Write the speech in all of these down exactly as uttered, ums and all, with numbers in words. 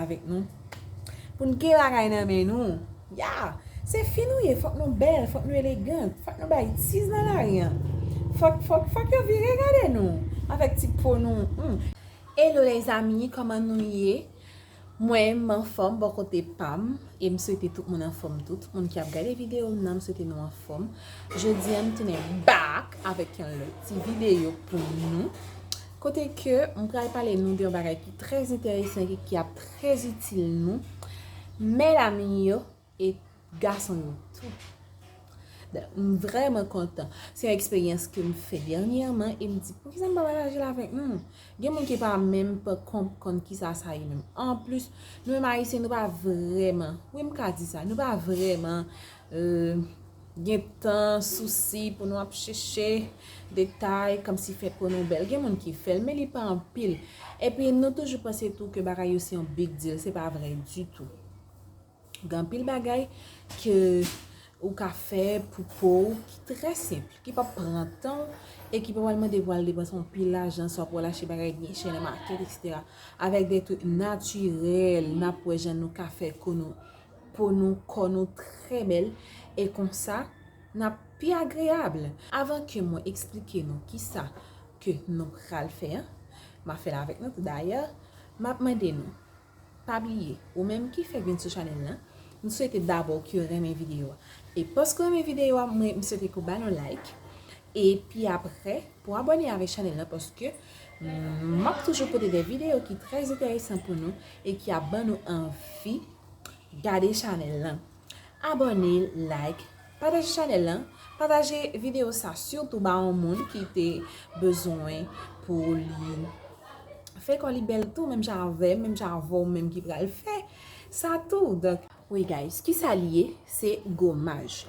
avèk nou. Pou n gen bagay nan men nou. Ya! Se fi nou ye, fòk nou bèl, fòk nou elegant, fòk nou bay tiz nan lari an. Fòk, fòk, fòk yo vire gade nou avèk ti po nou. Hmm. Hello lèzami, kòman nou ye? Mwen, m anfòm bò kote pa m, e m swete tout moun anfòm tou. Tout moun ki ap gade videyo m nan, m swete nou anfòm. Jodi a, m tounen back avèk yon lòt ti videyo pou nou. Kote ke m pral pale nou de yon bagay ki trè enteresan e ki ap trè itil nou, medam yo e gason yo tou. Donk, m vrèman kontan. Se yon eksperyans ke m fè dènyèman e m di, poukisa m pa pataje l avèk nou? Gen moun ki pa menm pa konprann kisa sa ye menm. Anplis, nou menm Ayisyen, nou pa vrèman, wi, m ka di sa, nou pa vrèman euh, gen tan, sousi pou nou ap chèche detay, kòmsi fè po nou bèl. Gen moun ki fè l, men li pa anpil. Epi nou toujou panse tou ke bagay yo se yon big deal, se pa vrè ditou. Gen anpil bagay ke ou ka fè pou po w ki trè senp, ki p ap pran tan w e ki pa pral mande pou al depanse anpil lajan, swa pou al achte bagay byen chè nan makèt, etsetera. Avèk de trik natirèl, n ap wè jan nou ka fè ko nou, po nou, kò nou trè bèl, e konsa, n ap pi agreyab. Avan ke mwen eksplike nou kisa ke nou pral fè an, m ap fè l avèk nou tou dayè, m ap mande nou, pa bliye, ou menm ki fèk vin sou chanèl lan, m swete dabò ke w renmen videyo a. E paske w renmen videyo a, mwen, m swete ke w ba nou like. Epi apre, pou w abòne avèk chanèl lan, paske, mm, m ap toujou pote de videyo ki trè enteresan pou nou e ki ap ban nou anvi gade chanèl lan. Abòne, like, pataje chanèl lan, pataje videyo sa sitou ba yon moun ki te bezwen pou li fè kò li bèl tou, menm jan avè m, menm jan avè w menm ki pral fè sa tou. Donk, wi guys, kisa l ye? Se gomaj.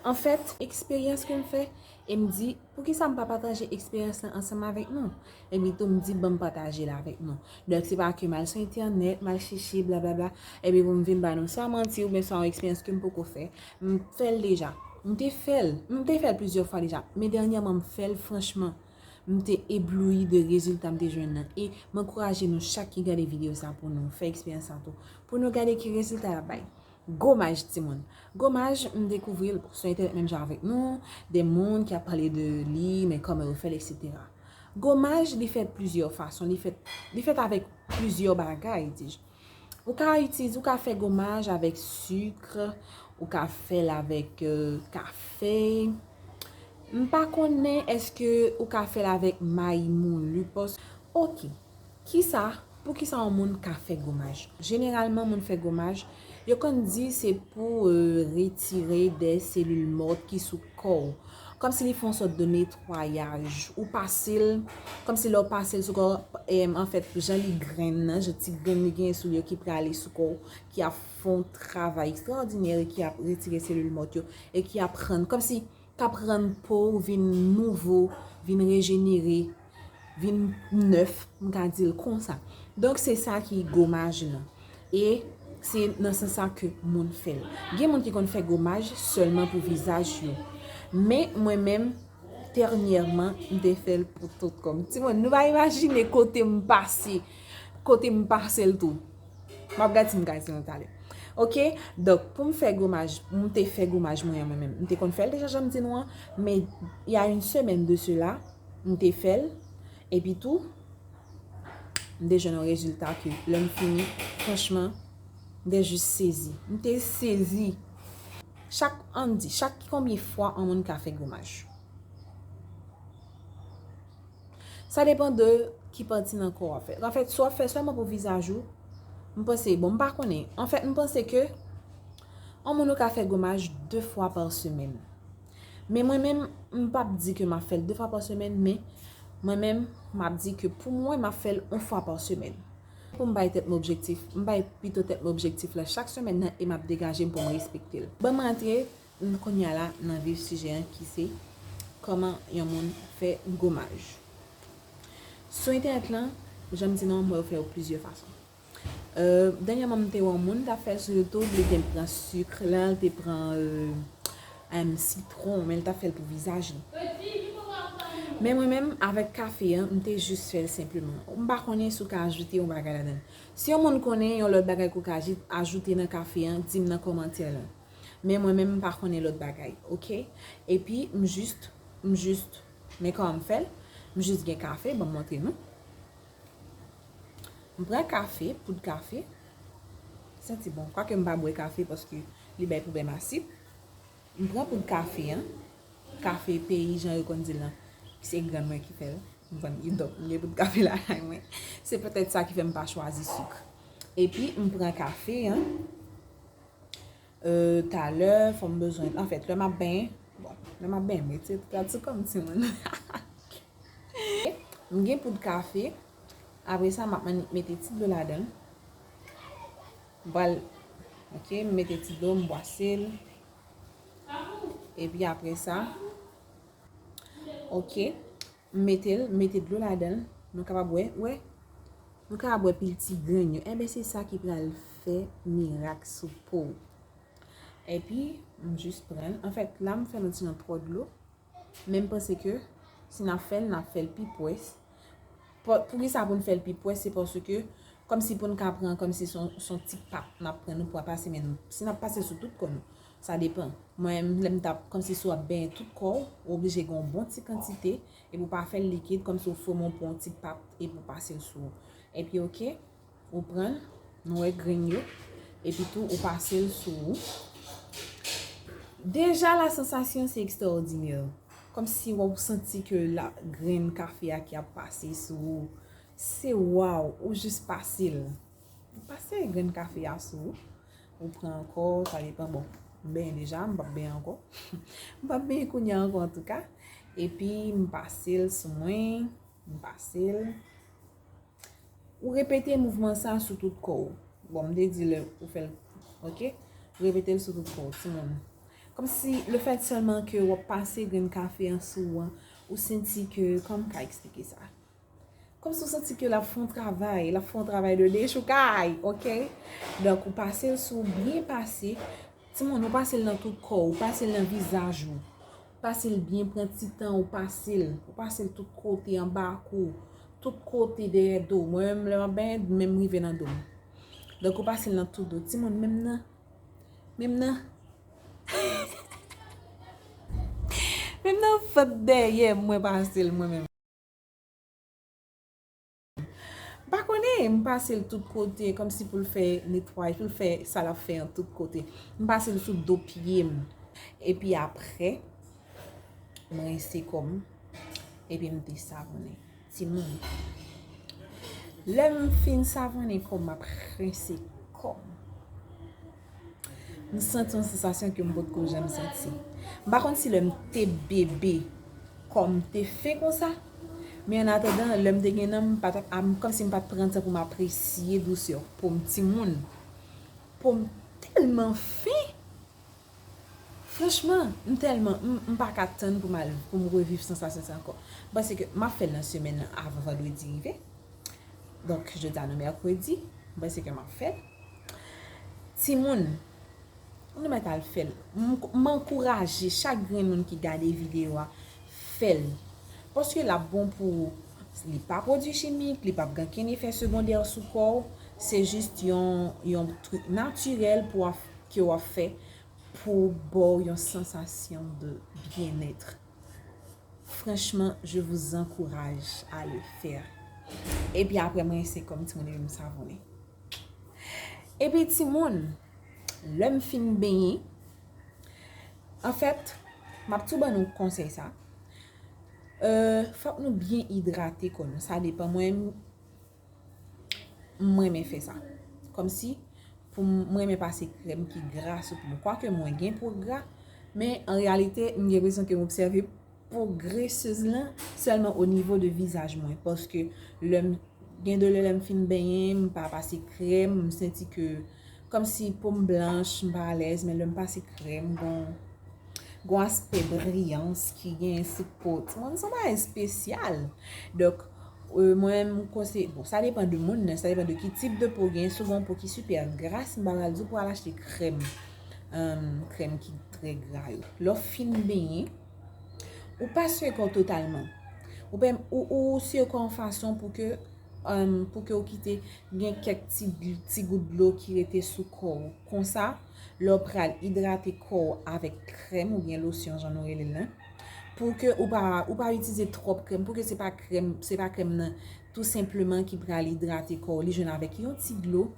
Anfèt, eksperyans ke m fè, e m di, poukisa m pa pataje eksperyans lan ansanm avèk nou? Epi tou m di, ban m pataje l avèk nou. Donk, se pa ke m al sou entènèt, m al chèche, blablabla, epi pou m vin ba nou swa manti oubyen swa yon eksperyans ke m poko fè. M fè l deja. M te fè l. M te fè l plizyè fwa deja. Men dènyèman, m fè l, franchman, m te eblouyi de rezilta m te jwenn nan. E m ankouraje nou chak ki gade videyo sa pou nou fè eksperyans sa tou. Pou nou gade ki rezilta l ap bay. Gomaj, timoun. Gomaj, m dekouvri l sou entènèt menm jan avèk nou, de moun ki ap pale de li, men kòman yo fè l, etsetera. Gomaj, li fèt plizyè fason, li fèt, li fèt avèk plizyè bagay, dis-je. Ou ka itilize, ou ka fè gomaj avèk sik, ou ka fè l avèk, euh, kafe. M pa konnen èske ou ka fè l avèk mayi mouli, paske, oke. Kisa, poukisa yon moun ka fè gomaj? Jeneralman, moun fè gomaj, yo konn di se pou, euh, retire de selil mò ki sou kò w. Kòmsi li fè yon sòt de netwayaj. Ou pase l, kòmsi lè w pase l sou kò w, em, anfèt, jan li grenn nan, jan ti grenn li genyen sou li yo ki prale sou kò w, ki ap fè yon travay ekstraòdinè e ki ap retire selil mò yo, e ki ap rann, kòmsi k ap rann po w vin nouvo, vin rejenere, vin nèf, m ka di l konsa. Donk, se sa ki gomaj lan. E se nan sans sa ke moun fè l. Gen moun ki konn fè gomaj sèlman pou vizaj yo. Men, mwen menm, dènyèman, m te fè l pou tout kò m. Timoun, nou pa imajine kote m pase, kote m pase l tou. M ap gade si m ka di nou talè. Oke, donk, pou m fè gomaj, m te fè gomaj mwen an mwen menm. M te konn fè l deja, jan m di nou an, men il y a une semaine de cela, m te fè l, epi tou, m te jwenn yon rezilta ke lè m fini, franchman, m te jis sezi. M te sezi. Chak, ann di, chak konbyen fwa yon moun ka fè gomaj? Sa depann de ki pati nan kò w ap fè. Anfèt, si w ap fè sèlman pou vizaj ou, m panse, bon, m pa konnen. Anfèt, m panse ke yon moun ou ka fè gomaj de fwa pa semèn. Men mwen menm, m p ap di ke m ap fè l de fwa pa semèn, men mwen menm, m ap di ke pou mwen, m ap fè l yon fwa pa semèn. Pou m bay tèt mwen objektif, m bay pito tèt mwen objektif la chak semèn nan e m ap degaje m pou m respekte l. Ban m rantre n kounye a la nan vif sijè an ki se kòman yon moun fè gomaj. Sou entènèt lan, jan m di nou an, mwen yo fè yo plizyè fason. Euh, dènyèman, m te wè yon moun t ap fè l sou YouTube, li te pran sik, lè l te pran, euh, em, sitwon, men l t ap fè l pou vizaj li. Men mwen menm, avèk kafe an, m te jis fè l senpleman. M pa konnen si w ka ajoute yon bagay ladan l. Si yon moun konnen yon lòt bagay ke w ka aji-, ajoute nan kafe an, di m nan kòmantè lan. Men mwen menm, m pa konnen lòt bagay, oke? Epi, m jis, m jis, men kòman m fè l? M jis gen kafe, ban m montre nou. M pran kafe, poud kafe. Santi bon. Kwake m pa bwè kafe paske li bay pwoblèm asid. M pran poud kafe an. Kafe peyi, jan yo konn di l lan. Se grann mwen ki fè l. M konn, donk, m gen poud kafe lakay mwen. Se petèt sa ki fè m pa chwazi sik. Epi, m pran kafe an. Euh, talè, fò m bezwen, anfèt, lè m ap benyen, bon, lè m ap benyen, m retire tout la sou kò m, timoun. M gen poud kafe. Apre sa, m ap man-, mete ti dlo ladan l. M pral, oke, m mete ti dlo, m bwase l. Epi apre sa, oke, m mete l, m mete dlo ladan l. Nou kapab wè, wè. Nou kapab wè pil ti grenn yo. Enben, se sa ki pral fè mirak sou po w. Epi, m jis pran l. Anfèt, la, m fè l yon ti jan twò dlo. Men m panse ke si n ap fè l, n ap fè l pi pwès. Pou, poukisa pou n fè l pi pwès? Se paske, kòmsi pou n ka pran, kòmsi se yon, se yon ti pat n ap pran, nou pral pase men nou. Si n ap pase l sou tout kò nou, sa depan. Mwen, lè m t ap, kòmsi si w ap benyen tout kò w, ou oblije gen yon bon ti kantite, epi w pa fè l likid, kòmsi w fòme yon, yon ti pat, epi w pase l sou ou. Epi, oke, ou pran l, nou wè grenn yo, epi tou ou pase l sou ou. Deja la sansasyon se ekstraòdinè. Kòmsi w ap santi ke la grenn kafe a ki ap pase sou ou. Se waw, ou jis pase l. Ou pase grenn kafe a sou ou. Ou pran ankò, sa depan. Bon, m benyen deja, m p ap benyen ankò. M p ap benyen kounye a ankò antouka. Epi m pase l sou mwen, m pase l. Ou repete mouvman sa sou tout kò w. Bon, m te di lè ou fè l, oke? Ou repete l sou tout kò w, timoun. Kòmsi lefèt sèlman ke w ap pase grenn kafe an sou ou an, ou santi ke, kòman m ka eksplike sa? Kòmsi w santi ke l ap fè yon travay, l ap fè yon travay de dechoukay, oke? Donk, ou pase l sou ou byen pase. Timoun, ou pase l nan tout kò w, ou pase l nan vizaj ou. Ou pase l byen, pran ti tan, ou pase l. Ou pase l tout kote, anba kou, tout kote dèyè do. Mwen menm, lè m ap benyen, menm rive nan do m. Donk, ou pase l nan tout do. Timoun, menm nan, menm nan, menm nan vant dèyè m, mwen pase l, mwen menm. M pa konnen, m pase l tout kote, kòmsi pou l fè netwayaj, pou l fè sa l ap fè an tout kote. M pase l sou do pye m. Epi apre, m rense kò m, epi m desavonnen. Timoun, lè m fin savonnen kò m, m ap rense kò m. M santi yon sansasyon ke m potko janm santi. M pa konn si lè m te bebe, kò m te fen konsa. Men an atandan, lè m te gen nan m, m pa t ap, m, kòmsi m pa t pran tan pou m apresye dousè po m, timoun. Po m tèlman fen. Franchman, m tèlman, m, m pa ka tann pou m al, pou m reviv sansasyon sa ankò. M panse ke m ap fè l nan semèn nan avan vandredi rive. Donk, jodi a nou mèkredi, m panse ke m ap fè l. Timoun, nou mèt al fè l. M, m ankouraje chak grenn moun ki gade videyo a, fè l. Paske l ap bon pou ou. Li pa pwodui chimik, li p ap gen okenn efè segondè sou kò w. Se jis yon, yon trik natirèl pou w ap, ke w ap fè pou ba w yon sansasyon de byenèt. Franchman, je vous encourage à le faire. Epi apre, mwen se kòm timoun epi m savonnen. Epi timoun, lè m fin benyen, anfèt, m ap tou ban nou konsèy sa. Euh, fòk nou byen idrate kò nou. Sa depan mwen, m renmen fè sa. Kòmsi, pou m, m renmen pase krèm ki gra sou po m. Kwake mwen gen po gra, men an reyalite, m gen enpresyon ke m obsève pogresez lan sèlman o nivo de vizaj mwen. Paske lè m, gen de lè lè m fin benyen, m pa pase krèm, m santi ke kòmsi po m blanch, m pa alèz, men lè m pase krèm, gon, gon aspè briyans ki genyen sou po. Timoun, se yon bagay espesyal. Donk, euh, mwen menm, m konseye, bon, sa depan de moun nan, sa depan de ki tip de po w genyen. Si w gen yon po ki sipè gra, m pa pral di w pou w al achte krèm, euh, krèm ki trè gra yo. Lè w fin benyen, ou pa swe kò w totalman. Ou pèm, ou, ou sye kò w yon fason pou ke, um, pou ke w kite gen kèk ti, ti gout dlo ki rete sou kò w. Konsa, lè w pral idrate kò w avèk krèm oubyen losyon, jan nou rele l lan, pou ke ou pa, ou pa itilize twòp krèm, pou ke se pa krèm, se pa krèm nan tou senpleman ki pral idrate kò w, li jwenn avèk yon ti dlo,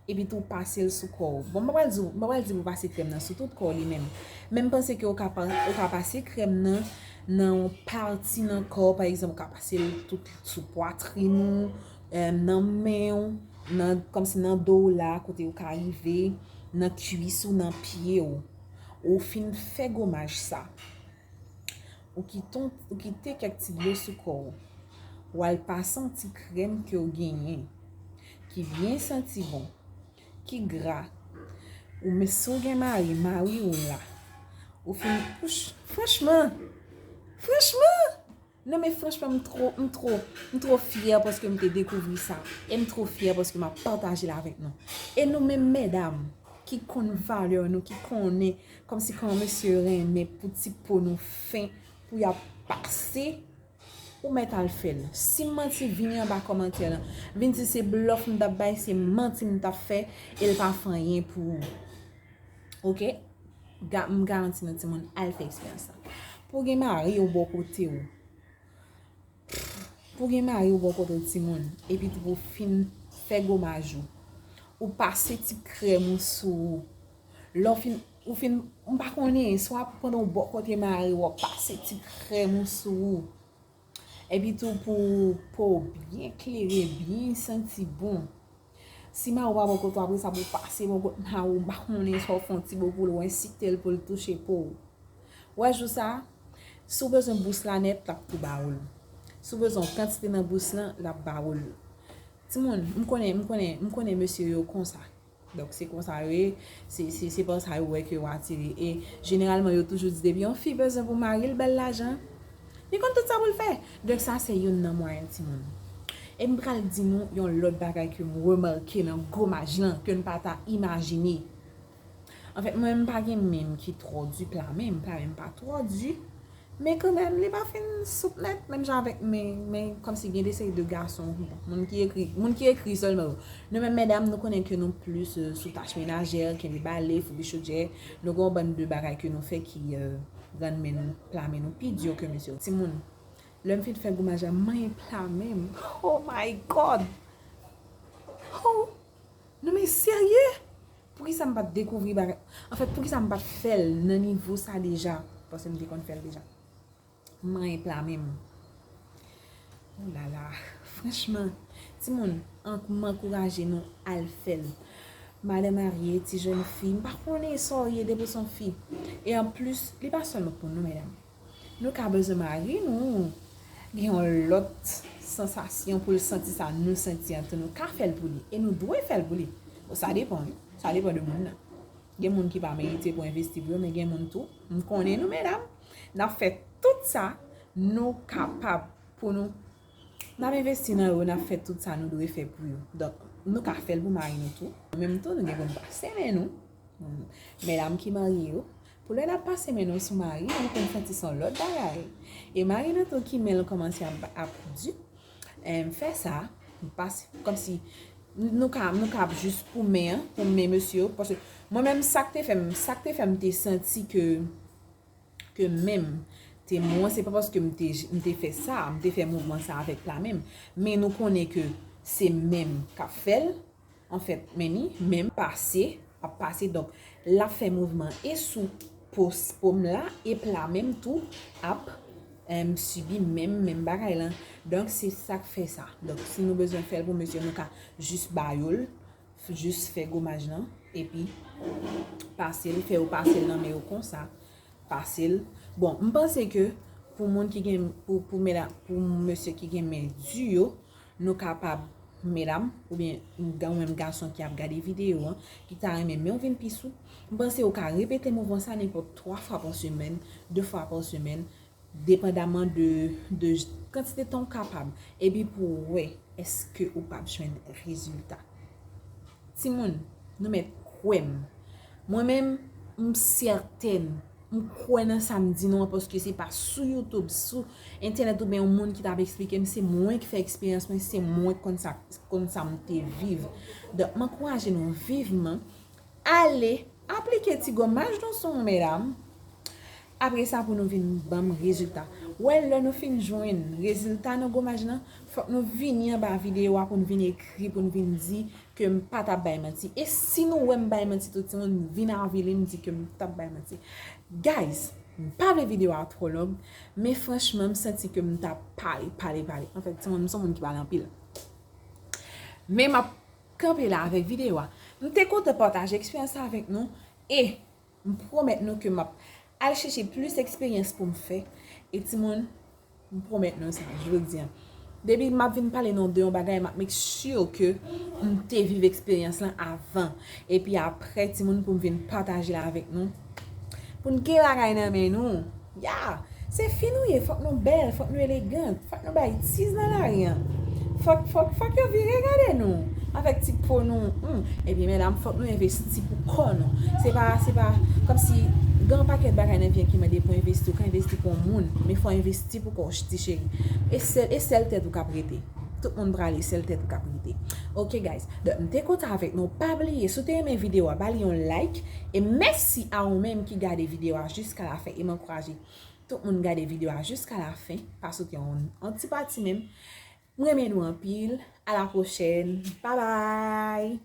epi tou pase l sou kò w. Bon, m pa pral di w, m pa pral di pou pase krèm nan sou tout kò w li menm. Men m panse ke ou ka pa, ou ka pase krèm nan nan yon pati nan kò w, pa egzanp, ou ka pase l tout sou pwatrin ou, eh, nan men w, nan, kòmsi nan do w la, kote ou ka rive, nan kwis ou, nan pye w. Ou fin fè gomaj sa. Ou kite, ou kite kèk ti dlo sou kò w. W al pase yon ti krèm ke w genyen, ki byen santi bon, ki gra. Ou men si w gen mari, mari w la. Ou fin, ouch, franchman, franchman, non, men franchman, m twò, m twò, m twò fyè paske m te dekouvri sa. E m twò fyè paske m ap pataje l avèk nou. E nou menm medam ki konn valè nou, ki konnen kòmsi kòman mesye renmen pou ti po nou fen, pou y ap pase, ou mèt al fè l. Si m manti, vini anba kòmantè lan. Vin di se blòf m t ap bay, se manti m t ap fè, e l pa fè anyen pou ou. Oke? Ga-, m garanti nou timoun, al fè eksperyans lan. Pou w gen mari w bò kote w. Pou w gen mari w bò kote w timoun. Epi tou pou w fin fè gomaj ou. Ou pase ti krèm ou sou ou. Lè w fin, ou fin, m pa konnen, swa pandan w bò kote mari w, w ap pase ti krèm ou sou ou. Epi tou pou po w byen klere, byen santi bon. Si mari w pa bò kote w, apre sa pou w pase bò kote mari w, m pa konnen sa w fè yon ti bo pou l, w ensite l pou l touche po w. Wè jou sa, si w bezwen bous la nèt, l ap tou ba w l. Si w bezwen yon kantite nan bous lan, l ap ba w l. Timoun, m konnen, m konnen, m konnen mesye yo konsa. Donk, se konsa yo ye, se, se, se pa sa yo wè ke yo atire. E jeneralman, yo toujou di depi yon fi bezwen pou mari l ba l lajan, li konn tout sa pou l fè. Donk, sa se youn nan mwayen timoun. E m pral di nou yon lòt bagay ke m remake nan gomaj lan, ke n pa ta imajine. Anfèt, mwen, m pa gen men m ki twò di, pla men m, pla men m pa twò di. Men kanmenm, li pa fin soup nèt, menm jan avèk men, men kòmsi gen de seri de gason, bon, moun ki ekri, moun ki ekri sèlman yo. Nou menm medam, nou konnen ke nou plis, euh, sou tach menajè, kenbe bale, foubi chodyè, nou gen yon bann de bagay ke nou fè ki, euh, rann men nou, pla men nou pi di ke mesye yo. Timoun, lè m fin fè gomaj la, m manyen pla men m. Oh my God! Oh! Non men serye? Poukisa m pa t dekouvri bagay? Anfèt, poukisa m pa t fè l nan nivo sa deja? Paske m te konn fè l deja. M manyen pla men m. Oulala, franchman, timoun, an-, m ankouraje nou al fè l. Madan marye, ti jèn fi, m pa konnen sa w ye depi w se yon fi. E anplis, li pa sèlman pou nou, medam. Nou ka bezwen mari nou gen yon lòt sansasyon pou l santi sa nou santi an tou. Nou ka fè l pou li. E nou dwe fè l pou li. Bon, sa depan, wi. Sa depan de moun nan. Gen moun ki pa merite pou envesti pou yo, men gen moun tou. M konnen nou, medam. N ap fè tout sa nou kapab pou nou. N ap envesti nan yo, n ap fè tout sa nou dwe fè pou yo. Donk, nou ka fè l pou mari nou tou. Nou menm tou, nou gen pou n pase men nou. Medam ki marye yo, pou lè n ap pase men nou sou mari nou, pou n santi se yon lòt bagay. E mari nou tou ki men l kòmanse ap, ap di, em, fè sa, pase, kòmsi nou ka, nou ka ap jis pou men an, pou men mesye yo, paske mwen menm sa k te fè m, sa k te fè m te santi ke ke men m te mwen, se pa paske m te, m te fè sa, m te fè mouvman sa avèk pla men m. Men nou konnen ke se men m k ap fè l. Anfèt, men ni, men m pase, ap pase. Donk, l ap fè mouvman e sou po, po m la, e pla men m tou ap, em, sibi menm, menm bagay lan. Donk, se sa k fè sa. Donk, si nou bezwen fè l pou mesye, nou ka jis ba yo l, jis fè gomaj lan, epi pase l, fè yo pase l nan men yo konsa. Pase l. Bon, m panse ke pou moun ki gen, pou, pou medam, pou mesye ki gen men di yo, nou kapab, medam, oubyen ou menm gason ki ap gade videyo an, ki ta renmen men w vin pi sou, m panse ou ka repete mouvman sa nenpòt twa fwa pa semèn, de fwa pa semèn, depandaman de, de kantite tan w kapab. Epi pou w wè èske ou p ap jwenn rezilta. Timoun, nou mèt kwè m. Mwen menm, m sètèn M kwè nan sa m di nou an, paske se pa sou YouTube, sou entènèt oubyen yon moun ki t ap eksplike m, se mwen ki fè eksperyans mwen, se mwen ki konn sa, konn sa m te viv. Donk, m ankouraje nou vivman, ale aplike ti gomaj nou sou yon medam. Apre sa, pou nou vin ban m rezilta. Wè, lè nou fin jwenn rezilta nan gomaj lan, fòk nou vini anba videyo a pou n vin ekri, pou n vin di ke m pa t ap bay manti. E si nou wè m bay manti tou, timoun, vin avili m, di ke m t ap bay manti. Guys, m pa vle videyo a twò long, men franchman, m santi ke m t ap pale, pale, pale. Anfèt, timoun, m se yon moun ki pale anpil. Men m ap kanpe la avèk videyo a. M te kontan pataje eksperyans sa avèk nou e m pwomèt nou ke m ap al chèche plis eksperyans pou m fè. E timoun, m pwomèt nou sa, jodi a. Depi m ap vin pale nou de yon bagay, m ap make sure ke m te viv eksperyans lan avan. Epi apre, timoun, pou m vin pataje l avèk nou. Pou n gen bagay nan men nou. Ya! Se fi nou ye, fòk nou bèl, fòk nou elegant, fòk nou bay tiz nan lari an. Fòk, fòk, fòk yo vire gade nou. Avèk ti po nou, hmm. Epi medam, fòk nou envesti pou kò nou. Se pa, se pa, kòmsi gen yon pakèt bagay nan vi an ki mande pou envesti, ou ka envesti pou yon moun, men fò envesti pou kò w, ti cheri. E sèl, e sèl tèt ou k ap rete. Tout moun prale, sèl tèt ou k ap rete. Ok, guys. Donk, m te kontan avèk nou. Pa bliye, si w te renmen videyo a, ba li yon like. E mèsi a ou menm ki gade videyo a jiska la fen. E m ankouraje tout moun gade videyo a jiska la fen. Pa sote yon, yon ti pati menm. M renmen nou anpil. A la pwochèn. Babay!